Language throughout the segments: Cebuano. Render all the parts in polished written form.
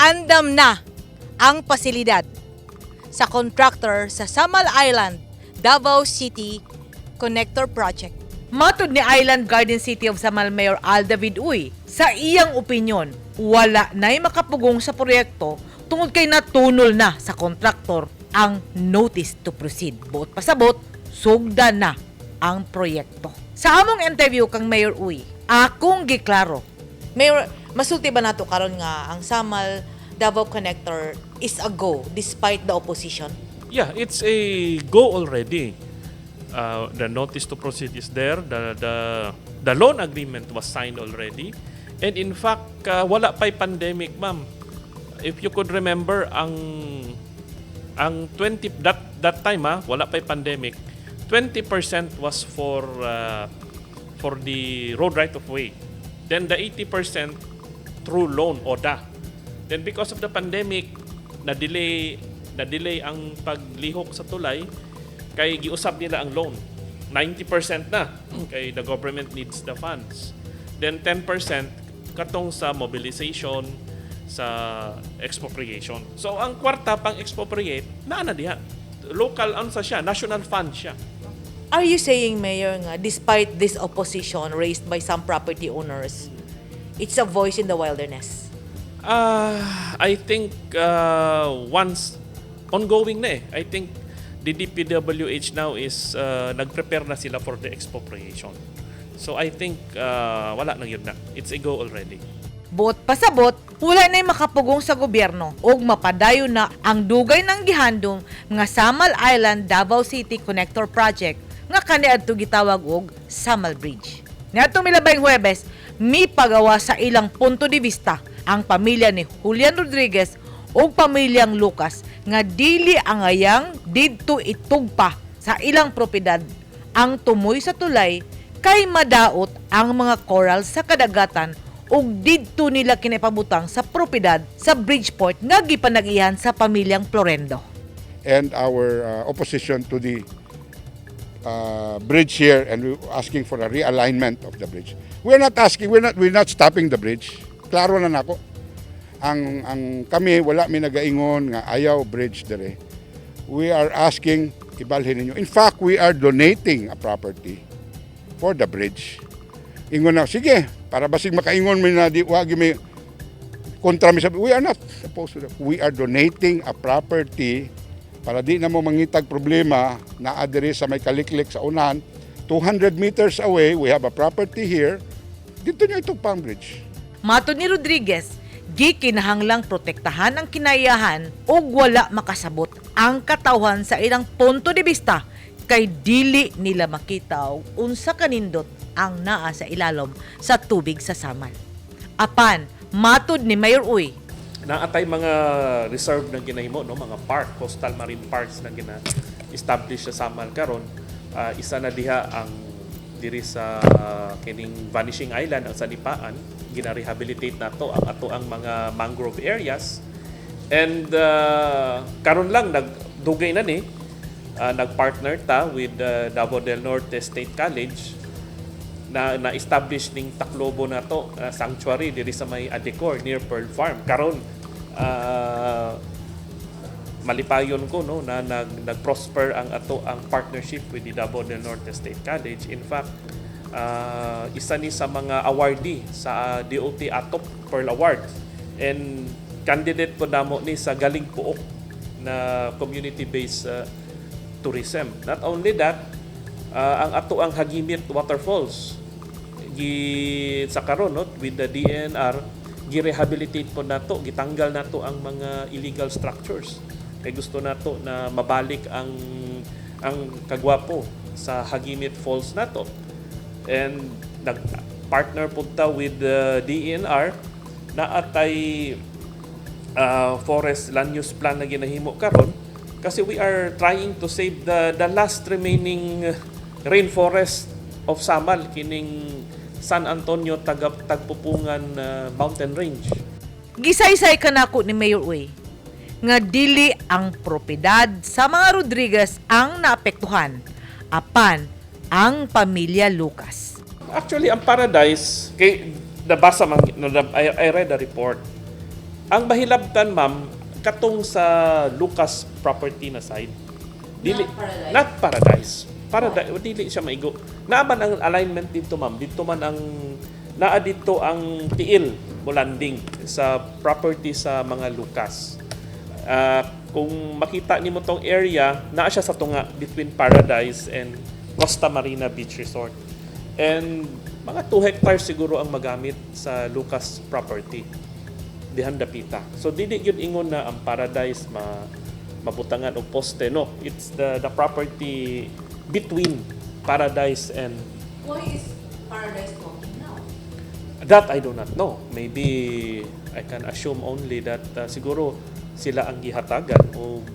Andam na ang pasilidad sa contractor sa Samal Island, Davao City Connector Project. Matod ni Island Garden City of Samal Mayor Al David Uy, sa iyang opinyon, wala na'y makapugong sa proyekto tungod kay natunol na sa kontraktor ang notice to proceed. Buot pasabot, sugda na ang proyekto. Sa among interview kang Mayor Uy, akong giklaro. Mayor, masulti ba nato karon nga ang Samal Davao Connector is a go despite the opposition? Yeah, it's a go already. The notice to proceed is there. The loan agreement was signed already. And in fact, wala pa'y pandemic, ma'am. If you could remember, ang 20 that time ah, wala pa'y pandemic. 20% was for the road right of way. Then the 80% through loan, ODA. Then because of the pandemic, na-delay ang paglihok sa tulay kay giusab nila ang loan. 90% na kay the government needs the funds. Then 10% katong sa mobilization, sa expropriation. So ang kwarta pang expropriate naa na diha. Local ano sa siya, national fund siya. Are you saying, Mayor, nga despite this opposition raised by some property owners, it's a voice in the wilderness? I think once ongoing na eh. I think the DPWH now is nag-prepare na sila for the expropriation. So I think wala na yun na. It's a go already. Buot pasabot, wala na'y makapugong sa gobyerno ug mapadayon na ang dugay ng gihandom nga Samal Island Davao City Connector Project nga kaniadto gitawag og Samal Bridge. Niadtong milabayng Huwebes, mipagawa sa ilang punto de vista ang pamilya ni Julian Rodriguez ug pamilyang Lucas nga dili angayang didto itugpa sa ilang propiedad ang tumoy sa tulay kay madaot ang mga coral sa kadagatan ug didto nila kinapabutang sa propiedad sa Bridgeport nga gipanag-iyahan sa pamilyang Florendo. And our opposition to the bridge here and we asking for a realignment of the bridge. We're not asking, we're not stopping the bridge. Klaro na nako. Ang kami, wala mi nagaingon nga ayaw bridge dire. We are asking ibalhin ninyo. In fact, we are donating a property for the bridge. Ingon na, sige, para basig makaingon mi na di wagi mi kontra mi sabi, we are not opposed to that. We are donating a property para di na mo mangitag problema na diri sa may kaliklik sa unahan. 200 meters away, we have a property here. Dito nyo itong palm bridge. Matod ni Rodriguez, gikinahanglang protektahan ang kinaiyahan ug wala makasabot ang katawhan sa ilang punto de vista kay dili nila makita og unsa kanindot ang naa sa ilalom sa tubig sa Samal. Apan, matod ni Mayor Uy, Naatay mga reserve na ginahimo, no, mga park, coastal marine parks na gina-establish sa Samal karon. Isa na diha ang diri sa kining Vanishing Island, ang Sanipaan, gina-rehabilitate nato ang ato ang mga mangrove areas. And karon lang nagdugay na ni nagpartner ta with Davao del Norte State College na na-establish ning Taclobo na to sanctuary diri sa may Adecor near Pearl Farm. Karon malipayon ko, no, na nag-prosper ang ato ang partnership with the Davao del Norte State College. In fact, isa ni sa mga awardee sa DOT ATOP Pearl Award and candidate po namo ni sa Galing Pook na community-based tourism. Not only that, ang ato ang Hagimit Waterfalls gi sa karon, no, with the DENR, gi-rehabilitate po nato, gitanggal nato ang mga illegal structures kay gusto nato na mabalik ang kagwapo sa Hagimit Falls nato. And nag partner po ta with the DENR na atay forest land use plan na ginahimo karon kasi we are trying to save the last remaining rainforest of Samal, kining San Antonio Tagap Tagpupungan Mountain Range. Gisaysay kanako ni Mayor Uy nga dili ang propiedad sa mga Rodriguez ang naapektuhan apan ang pamilya Lucas. Actually, ang Paradise, kay nabasa man, I read the report. Ang mahilabtan, ma'am, katong sa Lucas property na side. Dili, Not Paradise? Not Paradise. Paradise, dili siya maigo. Naa man ang alignment dito, ma'am. Dito man ang naa dito ang tiil mo landing sa property sa mga Lucas. Kung makita nimo tong area, naa siya sa tunga between Paradise and Costa Marina Beach Resort. And mga 2 hectares siguro ang magamit sa Lucas property dihan dapita. So dili gyud ingon na ang Paradise mabutangan og poste, no. It's the property between Paradise and Why is Paradise talking now? That I do not know. Maybe I can assume only that siguro sila ang gihatagan og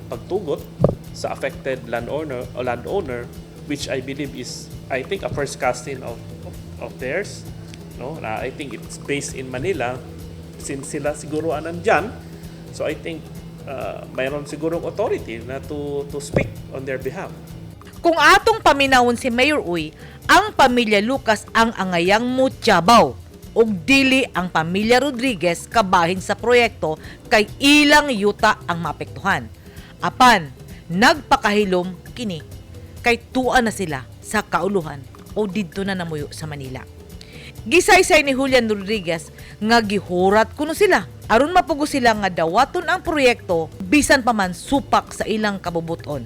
pagtugot sa affected landowner o landowner, which I believe is, I think, a first cousin of theirs, no, na I think it's based in Manila. Since sila siguro ang nandyan, so I think mayroon sigurong authority na to speak on their behalf. Kung atong paminawon si Mayor Uy, ang pamilya Lucas ang angayang mutyabaw ug dili ang pamilya Rodriguez kabahin sa proyekto kay ilang yuta ang maapektuhan. Apan, nagpakahilom kini kay tua na sila sa kauluhan o didto na namuyo sa Manila. Gisaysay ni Julian Rodriguez nga gihurat kuno sila aron mapugo sila nga dawaton ang proyekto bisan pa man supak sa ilang kabubuton.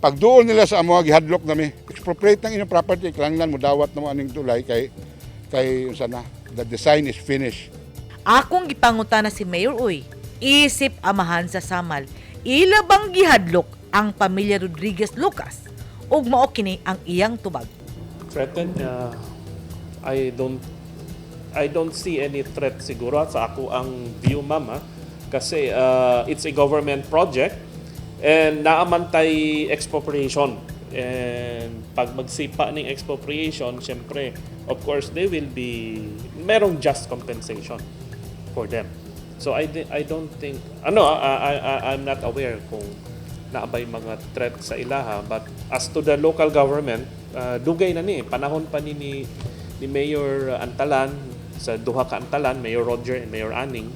Pagduol nila sa amo, gihadlok nami. Expropriate ng inyong property, kinahanglan mo dawat na mo aning tulay kay unsa na, the design is finished. Akong gipangutana si Mayor Uy, isip amahan sa Samal, ila bang gihadlok ang pamilya Rodriguez Lucas ug mao kini ang iyang tubag. Threatened, I don't see any threat siguro sa ako ang view, ma'am, kasi it's a government project and naa man tay expropriation, and pag magsipa ning expropriation, syempre, of course, they will be merong just compensation for them. So I don't think ano, I'm not aware kung naabay mga threat sa ilaha, but as to the local government, dugay na ni panahon pa ni Mayor Antalan, sa duha ka Antalan, Mayor Roger and Mayor Aning.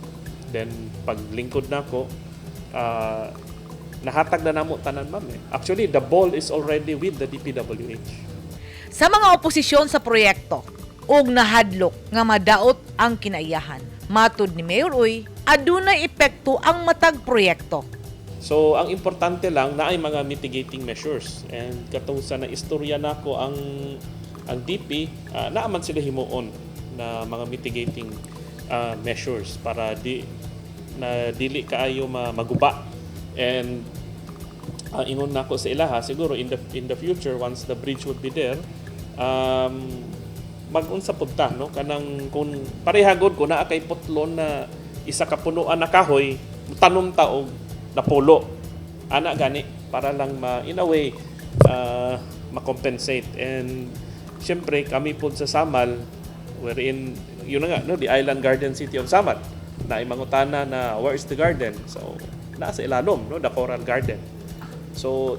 Then paglingkod nako, nahatag na namo tanan, ma'am, eh. Actually, the ball is already with the DPWH. Sa mga oposisyon sa proyekto ug nahadlok nga madaot ang kinaiyahan. Matud ni Mayor Uy, adunay epekto ang matag proyekto. So, ang importante lang na ay mga mitigating measures. And katong sa naistorya nako ang DP, naa man sila himuon na mga mitigating measures para di na dili kaayo maguba. And ingon nako sa ilaha, siguro in the future, once the bridge would be there, magunsa pud ta, no, kanang kung parehagod ko naa kay putlon na isa ka punuan na kahoy, tanom ta og napulo ana gani para lang ma in a way ma-compensate. And syempre kami pod sa Samal, wherein yun na nga, no, the Island Garden City of Samal, na mangutana na where is the garden, so nasa ilalom, no, the coral garden. So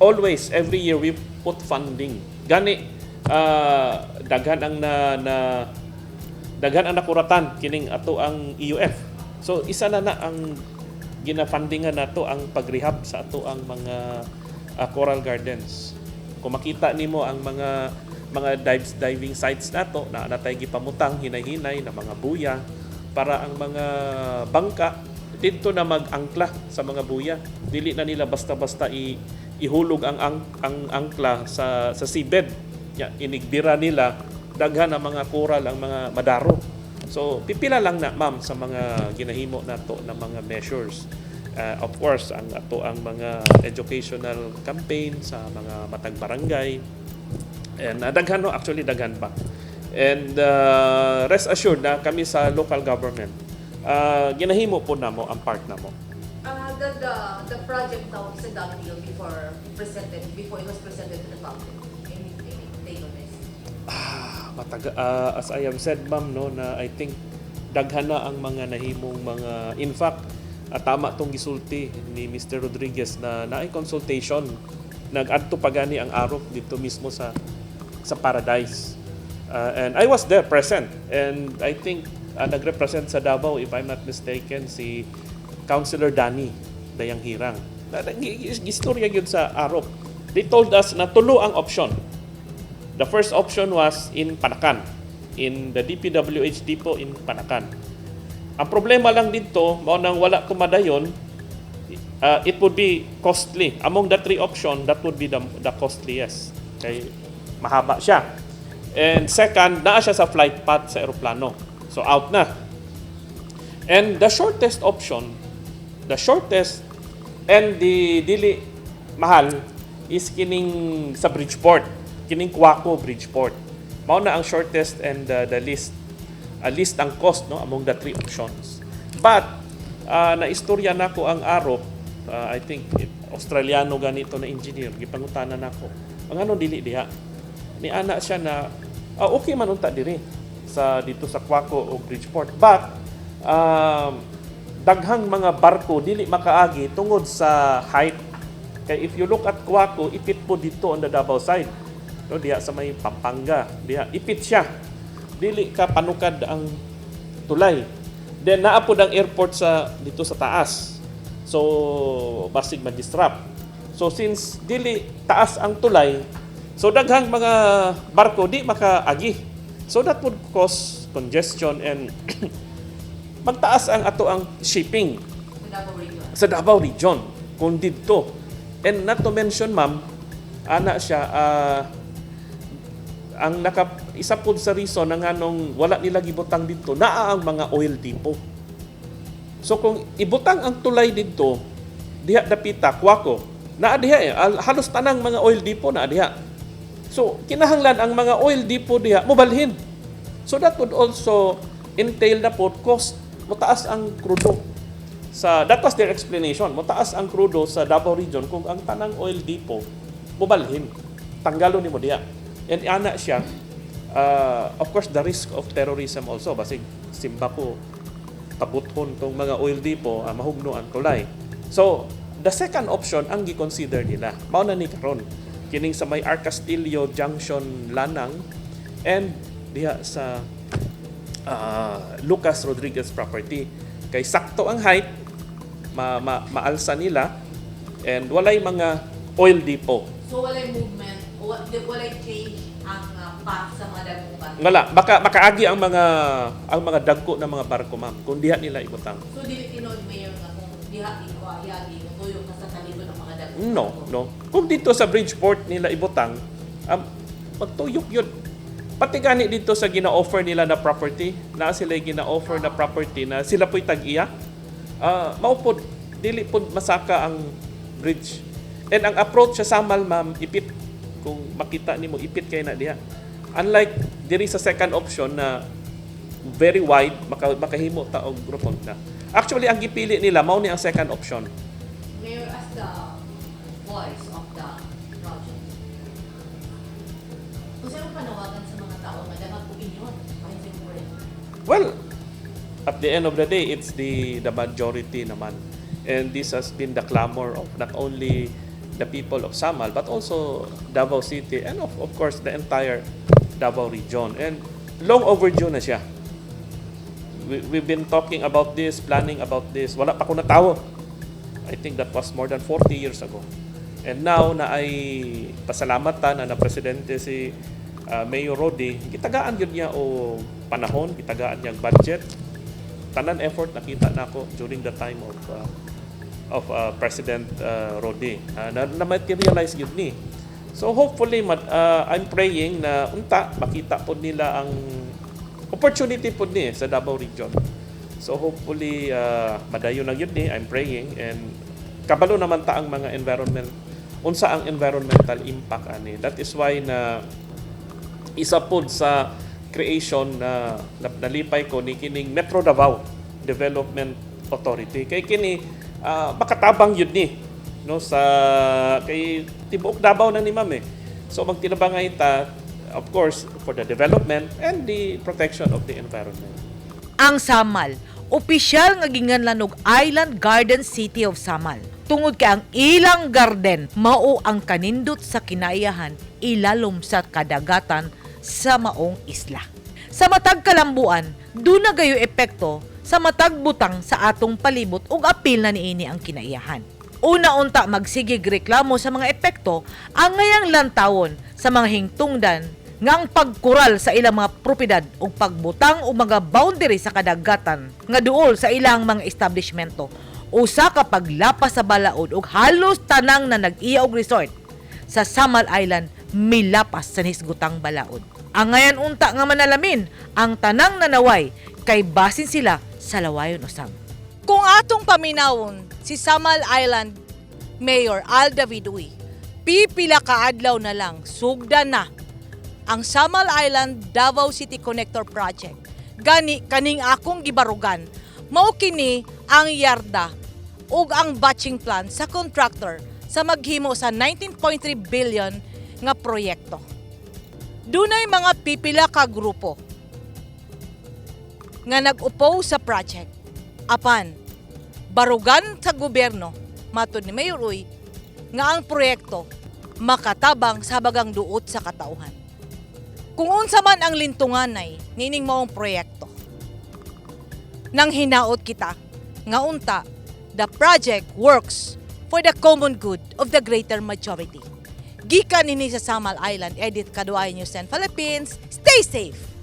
always, every year we put funding gani, daghan ang na, na daghan ang nakuratan kining ato ang EUF. So isa na na ang gina-fundingan nato ang pag-rehab sa ato ang mga coral gardens. Kung makita nimo ang mga diving sites nato na natay gipamutang hinay-hinay na mga buya para ang mga bangka didto na mag-angkla sa mga buya, dili na nila basta-basta ihulog ang angkla sa seabed ya, inigbira nila, daghan ang mga coral ang mga madaro. So pipila lang na, ma'am, sa mga ginahimo nato na mga measures. Of course, ang ato ang mga educational campaign sa mga matag barangay and daghan, no, actually daghan pa. And rest assured na kami sa local government, ginahimo po namo ang part namo. The project now is a done deal before it was presented to the public. Any take on this? As I have said, ma'am, no, na I think daghan na ang mga nahimong mga, in fact, tama tong gisulti ni Mr. Rodriguez na naay consultation, nag-adto pa gani ang AROP dito mismo sa Paradise. And I was there present and I think Nagrepresent sa Davao, if I'm not mistaken, si Councilor Danny Dayanghirang. Gistorya gyud sa AROP. They told us na tulo ang option. The first option was in Panacan, in the DPWH depot in Panacan. Ang problema lang dito, mao nang wala kumadayon, it would be costly. Among the three option, that would be the costliest. Kay mahaba siya. And second, naa siya sa flight path sa eroplano. So out na. And the shortest option, the shortest and the dili mahal is kining sa Bridgeport, kining Guaco Bridgeport. Mao na ang shortest and the least ang cost, no, among the three options. But naistorya nako ang AROP, I think Australiano ganito na engineer, gipangutana nako. Ang ano dili diha? Ni ana siya na okay man unta diri sa dito sa Guaco o Bridgeport. But daghang mga barko dili makaagi tungod sa height. Kay if you look at Guaco, ipit po dito on the Davao side. No, diha sa may Pampanga, diha ipit siya. Dili ka panukad ang tulay. Then naa pod ang airport sa dito sa taas. So basig ma-disrupt. So since dili taas ang tulay, so daghang mga barko di makaagi. So that would cause congestion and magtaas ang ato ang shipping Sa Davao Region. Sa Davao Region kung didto. And not to mention, ma'am, ana siya, ang naka isa pod sa reason na nganong wala nila gibutang didto, naa ang mga oil depot. So kung ibutang ang tulay didto, diha dapita Guaco, naa diha eh, halos tanang mga oil depot naa diha. So kinahanglan ang mga oil depot diha mobalhin. So that would also entail na po cost, motaas ang krudo. Sa that was their explanation. Motaas ang krudo sa Davao Region kung ang tanang oil depot mobalhin. Tanggalon nimo diha. And ana siya, of course, the risk of terrorism also, basig simba ko pabuthon tong mga oil depot, mahugno ang tulay. So, the second option ang gi-consider nila. Mao na ni karon kining sa may R. Castillo Junction Lanang and diha sa Lucas Rodriguez property. Kay sakto ang height, ma, maalsa nila and walay mga oil depot. So walay movement, walay change ang path sa mga dagkong barko. Wala, baka makaagi ang mga dagko na mga barko, ma'am, kung diha nila ibutang. So dili tinuod, Mayor, nga kung diha iagi mutuyok ka sa talikod ng mga dagkong No, barko. No. Kung dito sa Bridgeport nila ibutang, magtuyok yun. Pati gani dito sa gina-offer nila na property, na sila gina-offer na property na sila po'y tag-iya, mao pod, dili pod masaka ang bridge. And ang approach sa Samal, ma'am, ipit. Kung makita nimo, ipit kay na diha. Unlike diri sa second option na very wide, makahimo ta og rotonda. Actually, ang gipili nila, mao ni ang second option. Mayor, as the voice of the project, kung sino panawagan sa mga tao nga daghang opinion bahin sa imong work? Well, at the end of the day, it's the majority naman. And this has been the clamor of not only the people of Samal, but also Davao City and of course the entire Davao region. And long overdue na siya. We've been talking about this, planning about this. Wala pa ko natawo. I think that was more than 40 years ago. And now na ay pasalamat ta na na presidente si Mayor Rodi, gitagaan yun niya o panahon, gitagaan niya ang budget. Tanan effort nakita nako during the time of President Rodi. Na materialize yun ni. So hopefully I'm praying na unta makita po nila ang opportunity po ni sa Davao Region. So hopefully madayon lang yun ni, I'm praying, and kabalo naman ta ang mga environment, unsa ang environmental impact ani. That is why na isa pod sa creation na nalipay ko ni kining Metro Davao Development Authority kay kini makatabang yun ni, no, sa kay tibuok Davao na ni, ma'am, eh. So magtinabangay ta, of course, for the development and the protection of the environment. Ang Samal, opisyal nga ginganlan og Island Garden City of Samal. Tungod kay ang ilang garden mao ang kanindot sa kinaiyahan ilalom sa kadagatan sa maong isla. Sa matag kalambuan, Duna gayo epekto sa matag butang sa atong palibot ug apil na niini ang kinaiyahan. Una unta magsigig reklamo sa mga epekto ang ngayang lantawon sa mga hingtungdan nga ang pagkural sa ilang mga propiedad ug pagbutang og mga boundary sa kadagatan nga duol sa ilang mga establishmento usa ka paglapas sa balaod ug halos tanang na nag-iya og resort sa Samal Island milapas sa nisgutang balaod. Angayan unta nga manalamin ang tanang nanaway kay basin sila sa lawayon usab. Kung atong paminawon si Samal Island Mayor Al David Uy, pipila ka adlaw na lang sugda na ang Samal Island Davao City Connector Project. Gani kaning akong gibarugan, mao kini ang yarda ug ang batching plan sa contractor sa maghimo sa 19.3 billion nga proyekto. Dunay mga pipila ka grupo nga nag-oppose sa project. Apan, barugan sa gobyerno, matod ni Mayor Uy, nga ang proyekto makatabang sa bagang duot sa katauhan. Kung unsa man ang lintunganay nining maong proyekto, nang hinaot kita nga unta the project works for the common good of the greater majority. Gikan nini sa Samal Island, Edith Kaduay, News 10 Philippines. Stay safe!